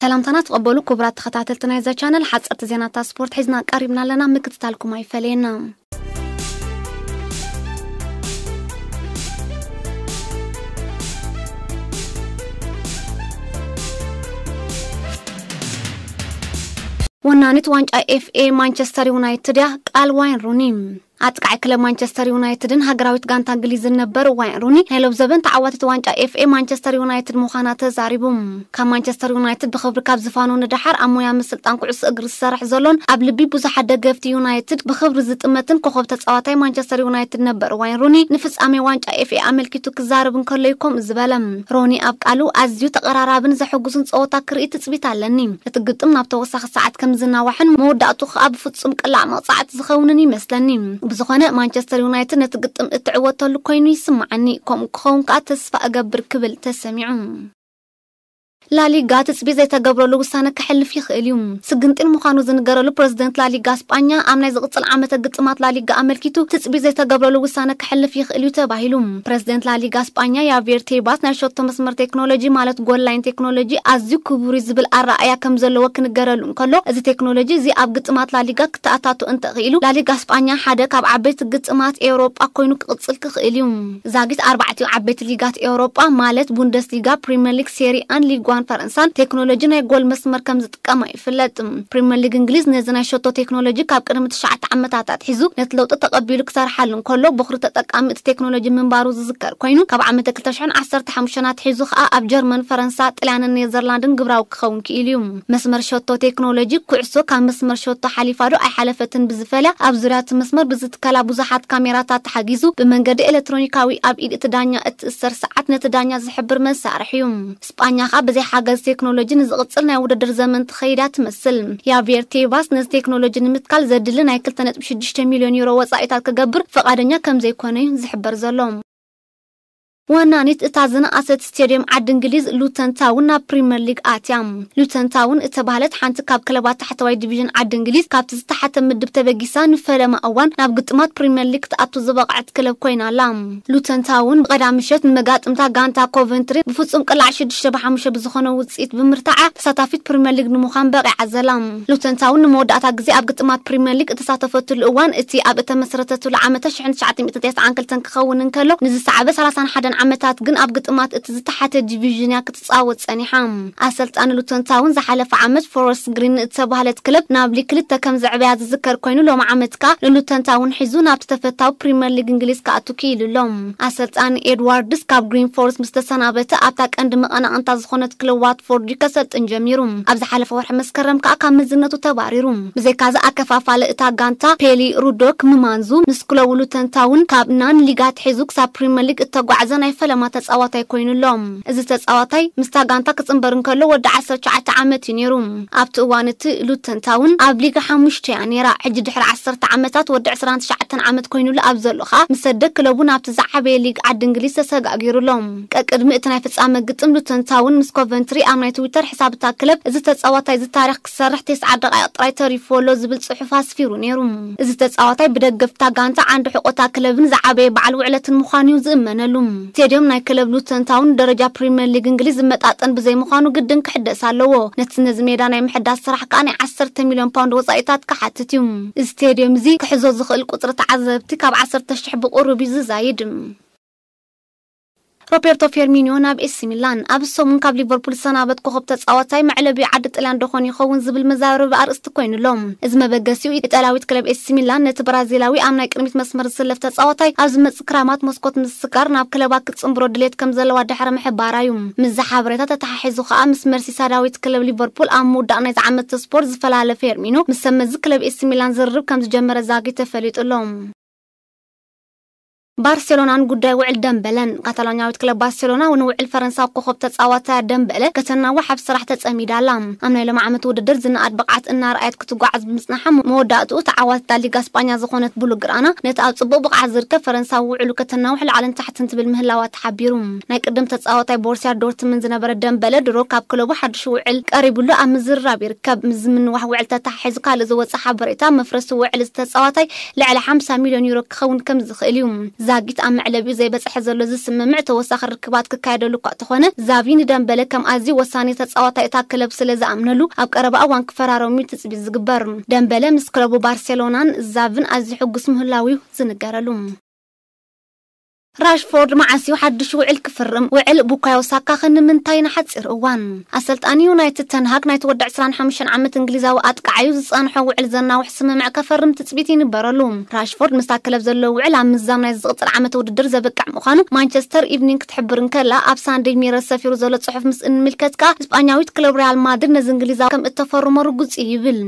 ሰላምታና ተቐበሉ ክቡራት ተኸታተልቲ ናይዛ ቻነል። ሓፀርቲ ዜናታት ስፖርት ሒዝና ቀሪብና ኣለና፣ ምክትታልኩም ኣይፈለየና። ወናኒት ዋንጫ ኤፍ ኤ ማንቸስተር ዩናይትድ እያ፣ ቃል ዋይን ሩኒ። ኣጥቃዒ ክለብ ማንቸስተር ዩናይትድን ሃገራዊት ጋንታ እንግሊዝን ነበር ዋይን ሩኒ ናይ ሎብ ዘበን ተዓዋቲት ዋንጫ ኤፍ ኤ ማንቸስተር ዩናይትድ ምዃና ተዛሪቡ። ካብ ማንቸስተር ዩናይትድ ብኽብሪ ካብ ዝፋኑ ንደሓር ኣብ ሞያ ምስልጣን ኩዕሶ እግሪ ዝሰርሕ ዘሎን ኣብ ልቢ ብዙሓት ደገፍቲ ዩናይትድ ብኽብሪ ዝጥመትን ኮኸብ ተጻዋታይ ማንቸስተር ዩናይትድ ነበር ዋይን ሩኒ ንፍጻሜ ዋንጫ ኤፍ ኤ ኣመልኪቱ ክዛረብ እንከሎ እዩ ከምኡ ዝበለ። ሮኒ ኣብ ቃሉ ኣዝዩ ተቐራራብን ዘሐጉስን ጸወታ ክርኢ ትጽቢት ኣለኒ። እቲ ግጥም ናብ ተወሳኺ ሰዓት ከም ዝናዋሕን መወዳእቱ ከኣ ብፍጹም ቅላዕ መቕጻዕቲ ዝኸውንን ይመስለኒ። ብዝኾነ ማንቸስተር ዩናይትድ ነቲ ግጥም እትዕወተሉ ኮይኑ ይስምዓኒ፣ ከምኡ ክኸውን ከኣ ተስፋ እገብር ክብል ተሰሚዑ። ላሊጋ ትጽቢት ዘይተገብረሉ ውሳነ ከሕልፍ ይኽእል እዩ። ስግንጢን ምዃኑ ዝንገረሉ ፕረዚደንት ላሊጋ ስጳኛ ኣብ ናይ ዝቕጽል ዓመተ ግጥማት ላሊጋ ኣመልኪቱ ትጽቢት ዘይተገብረሉ ውሳነ ከሕልፍ ይኽእል እዩ ተባሂሉ። ፕረዚደንት ላሊጋ ስጳኛ ያቪየር ቴባስ ናይ ሸቶ መስመር ቴክኖሎጂ ማለት ጎል ላይን ቴክኖሎጂ ኣዝዩ ክቡር እዩ ዝብል ኣረኣእያ ከም ዘለዎ ክንገረሉ እንከሎ፣ እዚ ቴክኖሎጂ እዚ ኣብ ግጥማት ላሊጋ ክተኣታቶ እንተኽኢሉ ላሊጋ ስጳኛ ሓደ ካብ ዓበይቲ ግጥማት ኤውሮጳ ኮይኑ ክቕጽል ክኽእል እዩ። ዛጊት ኣርባዕቲኡ ዓበይቲ ሊጋት ኤውሮጳ ማለት ቡንደስሊጋ፣ ፕሪምየር ሊግ፣ ሴሪ ኣን ሊግ ዋን ፈረንሳን ቴክኖሎጂ ናይ ጎል መስመር ከም ዝጥቀማ ይፍለጥ። ፕሪምየር ሊግ እንግሊዝ ነዚ ናይ ሸቶ ቴክኖሎጂ ካብ ቅድሚ ትሽዓተ ዓመታት ኣትሒዙ ነቲ ለውጢ ተቐቢሉ ክሰርሓሉ እንከሎ፣ ቦኽሪ ተጠቃሚ እቲ ቴክኖሎጂ ምንባሩ ዝዝከር ኮይኑ፣ ካብ ዓመተ ክልተ ሽሕን ዓሰርተ ሓሙሽተን ኣትሒዙ ከኣ ኣብ ጀርመን፣ ፈረንሳ፣ ጥልያንን ኔዘርላንድን ግብራዊ ክኸውን ክኢሉ እዩ። መስመር ሸቶ ቴክኖሎጂ ኩዕሶ ካብ መስመር ሸቶ ሓሊፋ ዶ ኣይሓለፈትን ብዝፈለ ኣብ ዙርያ እቲ መስመር ብዝትከላ ብዙሓት ካሜራታት ተሓጊዙ ብመንገዲ ኤሌክትሮኒካዊ ኣብ ኢድ እቲ ዳኛ እትእሰር ሰዓት ነቲ ዳኛ ዝሕብር መሳርሒ እዩ። ስጳኛ ከኣ ብዘይ ሓገዝ ቴክኖሎጂ ንዝቕጽል ናይ ውድድር ዘመን ትኸይዳ ትመስል። ያቪየር ቴባስ ነዚ ቴክኖሎጂ ንምትካል ዘድሊ ናይ ክልተ ነጥቢ ሽዱሽተ ሚልዮን ዩሮ ወጻኢታት ክገብር ፈቓደኛ ከም ዘይኮነ እዩ ዝሕበር ዘሎ። ወናኒት እታ ዝነኣሰት ስቴድየም ዓዲ እንግሊዝ ሉተን ታውን ናብ ፕሪምየር ሊግ ኣትያ። ሉተን ታውን እተባህለት ሓንቲ ካብ ክለባት ታሕተዋይ ዲቪዥን ዓዲ እንግሊዝ ካብቲ ዝተሓተ ምድብ ተበጊሳ ንፈለማ እዋን ናብ ግጥማት ፕሪምየር ሊግ ክትኣቱ ዝበቕዐት ክለብ ኮይና ኣላ። ሉተን ታውን ብቐዳም ምሸት ንመጋጥምታ ጋንታ ኮቨንትሪ ብፍጹም ቅላዕ ሽዱሽተ ብሓሙሽተ ብዝኾነ ውጽኢት ብምርታዓ ተሳታፊት ፕሪምየር ሊግ ንምዃን በቒዓ ዘላ። ሉተን ታውን ንመወዳእታ ግዜ ኣብ ግጥማት ፕሪምየር ሊግ እተሳተፈትሉ እዋን እቲ ኣብ እተመስረተትሉ ዓመተ ሽሕን ትሽዓተ ሚእትን ተስዓን ክልተን ክኸውን እንከሎ፣ ንዝሰዓበ ሰላሳን ሓደን ዓመታት ግን ኣብ ግጥማት እቲ ዝተሓተ ዲቪዥን እያ ክትጻወት ጸኒሓ። ኣሰልጣኒ ሉተን ታውን ዝሓለፈ ዓመት ፎረስት ግሪን እተባህለት ክለብ ናብ ሊግ ክልተ ከም ዘዕበያ ዝዝከር ኮይኑ፣ ሎሚ ዓመት ከኣ ንሉተን ታውን ሒዙ ናብቲ ተፈታዊ ፕሪምየር ሊግ እንግሊዝ ክኣቱ ክኢሉ ኣሎ። ኣሰልጣኒ ኤድዋርድስ ካብ ግሪን ፎረስት ምስ ተሰናበተ፣ ኣብታ ቀንዲ መቐናቕንታ ዝኾነት ክለብ ዋትፎርድ እዩ ከሰልጥን ጀሚሩ። ኣብ ዝሓለፈ ወርሒ መስከረም ከኣ ካብ መዝነቱ ተባሪሩ። ብዘይካዚ ኣከፋፋሊ እታ ጋንታ ፔሊ ሩዶክ ምማንዙ ምስ ክለቡ ሉተን ታውን ካብ ናን ሊግ ኣትሒዙ ክሳብ ፕሪምየር ሊግ እተጓዕዘ ናይ ፈለማ ተጻዋታይ ኮይኑ ኣሎ። እዚ ተጻዋታይ ምስታ ጋንታ ክጽንበር እንከሎ ወዲ ዓሰርተ ትሽዓተ ዓመት እዩ ነይሩ። ኣብቲ እዋን እቲ ሉተን ታውን ኣብ ሊግ ሓሙሽተ እያ ነይራ። ሕጂ ድሕሪ ዓሰርተ ዓመታት ወዲ ዕስራን ትሽዓተን ዓመት ኮይኑሉ ኣብ ዘሎ ከኣ ምስ ሰደ ክለቡ ናብቲ ዝዓበየ ሊግ ዓዲ እንግሊዝ ተሰጋጊሩ ኣሎ። ቀቅድሚ እቲ ናይ ፍጻመ ግጥም ሉተን ታውን ምስ ኮቨንትሪ ኣብ ናይ ትዊተር ሕሳብ እታ ክለብ እዚ ተጻዋታይ እዚ ታሪኽ ክሰርሕ ተስዓ ደቓይቕ ጥራይ ተሪፍዎ ኣሎ ዝብል ጽሑፍ ኣስፊሩ ነይሩ። እዚ ተጻዋታይ ብደገፍታ ጋንታ ዓንዲ ሕቆታ ክለብን ዝዓበየ በዓል ውዕለትን ምዃኑ እዩ ዝእመነሉ። ስቴድዮም ናይ ክለብ ሉተን ታውን ደረጃ ፕሪምየር ሊግ እንግሊዝ ዝመጣጠን ብዘይምዃኑ ግድን ክሕደስ ኣለዎ። ነቲ ነዚ ሜዳ ናይ ምሕዳስ ስራሕ ከኣ ናይ ዓሰርተ ሚልዮን ፓውንድ ወጻኢታት ክሓትት እዩ። እዚ ስቴድዮም እዚ ክሕዞ ዝኽእል ቁጽሪ ተዓዘብቲ ካብ ዓሰርተ ሽሕ ብቁሩብ እዩ ዝዛይድ። ሮቤርቶ ፌርሚኒዮ ናብ ኤሲ ሚላን። ኣብ ሰሙን ካብ ሊቨርፑል ዝሰናበት ኮኸብ ተጻዋታይ መዕለቢ ዓዲ ጥልያን ደኾን ይኸውን ዝብል መዛረቢ ኣርእስቲ ኮይኑ ኣሎ። እዚ መበገሲኡ ኢጣልያዊት ክለብ ኤሲ ሚላን ነቲ ብራዚላዊ ኣብ ናይ ቅድሚት መስመር ዝስለፍ ተጻዋታይ ኣብ ዝመጽእ ክራማት መስኮት ምስጋር ናብ ክለባ ክትጽንብሮ ድሌት ከም ዘለዋ ድሕሪ ምሕባራ እዩ። ምስዚ ሓበሬታ ተተሓሒዙ ከኣ ምስ መርሲሳይዳዊት ክለብ ሊቨርፑል ኣብ ምውዳቕ ናይዚ ዓመት ስፖርት ዝፈላለ ፌርሚኖ ምስ ሰብ መዚ ክለብ ኤሲ ሚላን ዝርርብ ከም ዝጀመረ ዛጊት ተፈሊጡ ኣሎ። ባርሴሎናን ጉዳይ ውዕል ደምበለን። ካታሎኛዊት ክለብ ባርሴሎና ንውዕል ፈረንሳዊ ኮኸብ ተጻዋታያ ደምበለ ከተናውሕ ኣብ ስራሕ ተጸሚዳ ኣላ። ኣብ ናይ ሎሚ ዓመት ውድድር ዝነኣድ ብቕዓት እናርኣየት ክትጓዓዝ ብምጽናሓ፣ መወዳእትኡ ተዓዋቲት ላሊጋ ስጳኛ ዝኾነት ቡሉግራና ነቲ ኣብ ጽቡቕ ብቕዓት ዝርከብ ፈረንሳዊ ውዕሉ ከተናውሕ ላዕልን ታሕትን ትብል ምህላዋ ተሓቢሩ። ናይ ቅድም ተጻዋታይ ቦርሲያ ዶርትምን ዝነበረ ደምበለ ድሮ ካብ ክለቡ ሓድሽ ውዕል ቀሪቡሉ ኣብ ምዝርራብ ይርከብ። ምስ ምንዋሕ ውዕል ተተሓሒዙ ካልእ ዝወጸ ሓበሬታ፣ መፍረሲ ውዕል እዚ ተጻዋታይ ልዕሊ ሓምሳ ሚልዮን ዩሮ ክኸውን ከም ዝኽእል እዩ። ዳጊት ኣብ መዕለቢኡ ዘይበጽሐ ዘሎ ዝስምምዕ ተወሳኺ ርክባት ክካየደሉ እኳ እንተኾነ፣ ዛቪ ንደምበለ ከም ኣዝዩ ወሳኒ ተጻዋታይ እታ ክለብ ስለ ዝኣምነሉ ኣብ ቀረባ እዋን ክፈራረሙ እዩ ትጽቢት ዝግበር። ደምበለ ምስ ክለቡ ባርሴሎናን ዛቪን ኣዝዩ ሕጉስ ምህላው እዩ ዝንገረሉ። ራሽፎርድ መዓስ እዩ ሓድሽ ውዕል ክፍርም? ውዕል ቡካዮ ሳካ ከ ንምንታይ ንሓጺር እዋን? ኣሰልጣኒ ዩናይትድ ተንሃግ ናይቲ ወዲ ዕስራን ሓሙሽተን ዓመት እንግሊዛዊ ኣጥቃዓዩ ዝጸንሖ ውዕል ዘናውሕ ስምምዕ ከፈርም ትጽቢት ይንበረሉ። ራሽፎርድ ምስታ ክለብ ዘለዎ ውዕል ኣብ ምዛም ናይ ዝቕጽል ዓመት ውድድር ዘብቅዕ ምዃኑ ማንቸስተር ኢቭኒንግ ክትሕብር እንከላ፣ ኣብ ሳንደይ ሚረር ሰፊሩ ዘሎ ጽሑፍ ምስ እንምልከት ከኣ፣ ስጳኛዊት ክለብ ሪያል ማድሪድ ነዚ እንግሊዛዊ ከም እተፈርሞ ርጉጽ እዩ ይብል።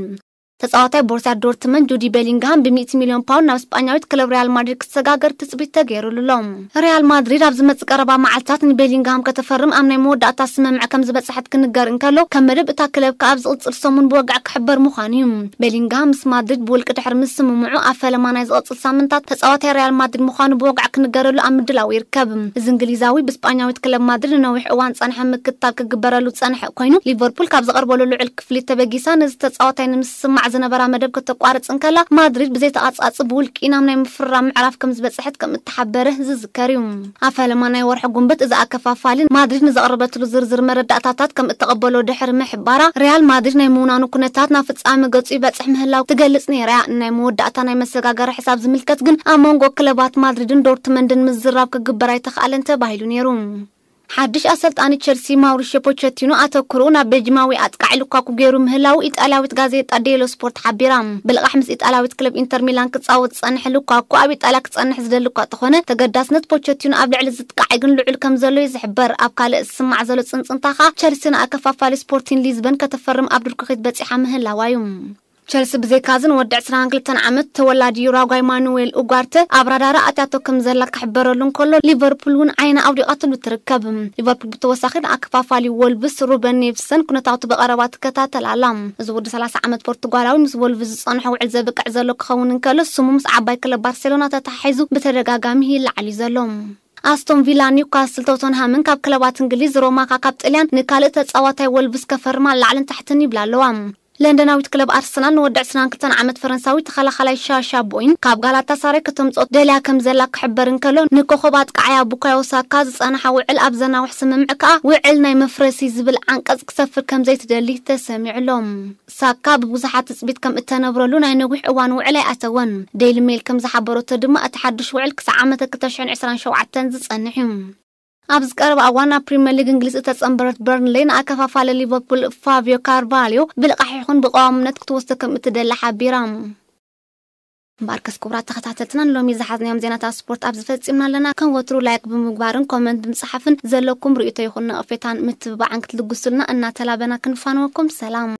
ተጻዋታይ ቦርሲያ ዶርትመንድ ጁዲ ቤሊንግሃም ብሚእቲ ሚልዮን ፓውንድ ናብ ስጳኛዊት ክለብ ሪያል ማድሪድ ክሰጋገር ትጽቢት ተገይሩሉ ኣሎ። ሪያል ማድሪድ ኣብ ዝመጽእ ቀረባ መዓልታት ንቤሊንግሃም ከተፈርም ኣብ ናይ መወዳእታ ስምምዕ ከም ዝበጽሐት ክንገር እንከሎ፣ ከም መደብ እታ ክለብ ከኣ ኣብ ዝቕጽል ሰሙን ብወግዒ ክሕበር ምዃኑ እዩ። ቤሊንግሃም ምስ ማድሪድ ብውልቂ ድሕሪ ምስምምዑ፣ ኣብ ፈለማ ናይ ዝቕጽል ሳምንታት ተጻዋታይ ሪያል ማድሪድ ምዃኑ ብወግዒ ክንገረሉ ኣብ ምድላው ይርከብ። እዚ እንግሊዛዊ ብስጳኛዊት ክለብ ማድሪድ ንነዊሕ እዋን ጸንሐ ምክትታል ክግበረሉ ጸንሐ ኮይኑ፣ ሊቨርፑል ካብ ዘቕርበሉ ልዑል ክፍሊት ተበጊሳ ነዚ ተጻዋታይ ንምስማዕ ዝነበራ መደብ ከተቋርጽ እንከላ፣ ማድሪድ ብዘይተቓጻጽ ብውልቂ ናብ ናይ ምፍርራም ምዕራፍ ከም ዝበጽሐት ከም እተሓበረ ዝዝከር እዩ። ኣብ ፈለማ ናይ ወርሒ ጉንበት እዚ ኣከፋፋሊ ማድሪድ ንዘቕረበትሉ ዝርዝር መረዳእታታት ከም እተቐበሎ ድሕሪ ምሕባራ፣ ሪያል ማድሪድ ናይ ምውናኑ ኩነታት ናብ ፍጻመ ገጹ ይበጽሕ ምህላው ትገልጽ ነይራ እያ። ናይ መወዳእታ ናይ መሰጋገሪ ሕሳብ ዝምልከት ግን ኣብ መንጎ ክለባት ማድሪድን ዶርትመንድን ምዝራብ ክግበር ኣይተኻእለን ተባሂሉ ነይሩ። ሓድሽ ኣሰልጣኒ ቸልሲ ማውሪሽዮ ፖቸቲኖ ኣተኩርኡ ናብ ቤልጂማዊ ኣጥቃዒ ሉካኩ ገይሩ ምህላው ኢጣልያዊት ጋዜጣ ዴሎ ስፖርት ሓቢራ። ብልቓሕ ምስ ኢጣልያዊት ክለብ ኢንተር ሚላን ክጻወት ዝጸንሐ ሉካኩ ኣብ ኢጣልያ ክጸንሕ ዝደሊ እኳ እንተኾነ፣ ተገዳስነት ፖቸቲኖ ኣብ ልዕሊ እዚ ጥቃዒ ግን ልዑል ከም ዘሎ እዩ ዝሕበር። ኣብ ካልእ ዝስማዕ ዘሎ ጽንጽንታ ከኣ ቸልሲ ንኣከፋፋሊ ስፖርቲን ሊዝበን ከተፈርም ኣብ ድርኩኺት በጺሓ ምህላዋ እዩ። ቸልሲ ብዘይካዚ ንወዲ ዕስራን ክልተን ዓመት ተወላዲ ዩራጓይ ማኑዌል ኡጓርተ ኣብ ራዳራ ኣትያቶ ከም ዘላ ክሕበረሉ እንከሎ፣ ሊቨርፑል እውን ዓይና ኣውዲቓትሉ ትርከብ። ሊቨርፑል ብተወሳኺ ንኣከፋፋሊ ወልቭስ ሩበን ኔቭሰን ኩነታቱ ብቐረባ ትከታተል ኣላ። እዚ ወዲ ሰላሳ ዓመት ፖርቱጋላዊ ምስ ወልቭስ ዝጸንሖ ውዕል ዘብቅዕ ዘሎ ክኸውን እንከሎ፣ ስሙ ምስ ዓባይ ክለብ ባርሴሎና ተተሓሒዙ ብተደጋጋሚ ይለዓል እዩ ዘሎ። ኣስቶን ቪላ፣ ኒውካስል፣ ቶተንሃምን ካብ ክለባት እንግሊዝ፣ ሮማ ከኣ ካብ ጥልያን ንካልእ ተጻዋታይ ወልቭስ ከፈርማ ላዕልን ታሕትን ይብላ ኣለዋ። ለንደናዊት ክለብ ኣርሰናል ንወዲ ዕስራን ክልተን ዓመት ፈረንሳዊ ተኸላኻላይ ሻሻ ቦይን ካብ ጋላታሳራይ ከተምጽኦ ደልያ ከም ዘላ ክሕበር እንከሎ፣ ንኮኸብ ኣጥቃዓያ ቡካዮ ሳካ ዝጸንሓ ውዕል ኣብ ዘናውሕ ስምምዕ ከኣ ውዕል ናይ መፍረሲ ዝብል ዓንቀጽ ክሰፍር ከም ዘይትደሊ ተሰሚዑ ኣሎ። ሳካ ብብዙሓት ትጽቢት ከም እተነብረሉ ናይ ነዊሕ እዋን ውዕል ኣይኣተወን። ዴይሊ ሜል ከም ዝሓበረቶ ድማ፣ እቲ ሓድሽ ውዕል ክሳዕ ዓመተ ክልተ ሽሕን ዕስራን ሸውዓተን ዝጸንሕ እዩ። ኣብዚ ቀረባ እዋን ኣብ ፕሪምየር ሊግ እንግሊዝ እተጸንበረት በርንሌይ ንኣከፋፋሊ ሊቨርፑል ፋቪዮ ካርቫልዮ ብልቓሕ ይኹን ብቐዋምነት ክትወስዶ ከም እትደሊ ሓቢራ። እምበኣርከስ ክቡራት ተኸታተልትና፣ ንሎሚ ዝሓዝናዮም ዜናታት ስፖርት ኣብዚ ፈጺምና ኣለና። ከም ወትሩ ላይክ ብምግባርን ኮመንት ብምጽሓፍን ዘለኩም ርእይቶ ይኹን ነቐፌታን ምትብባዕን ክትልግሱልና እናተላበና ክንፋንወኩም። ሰላም።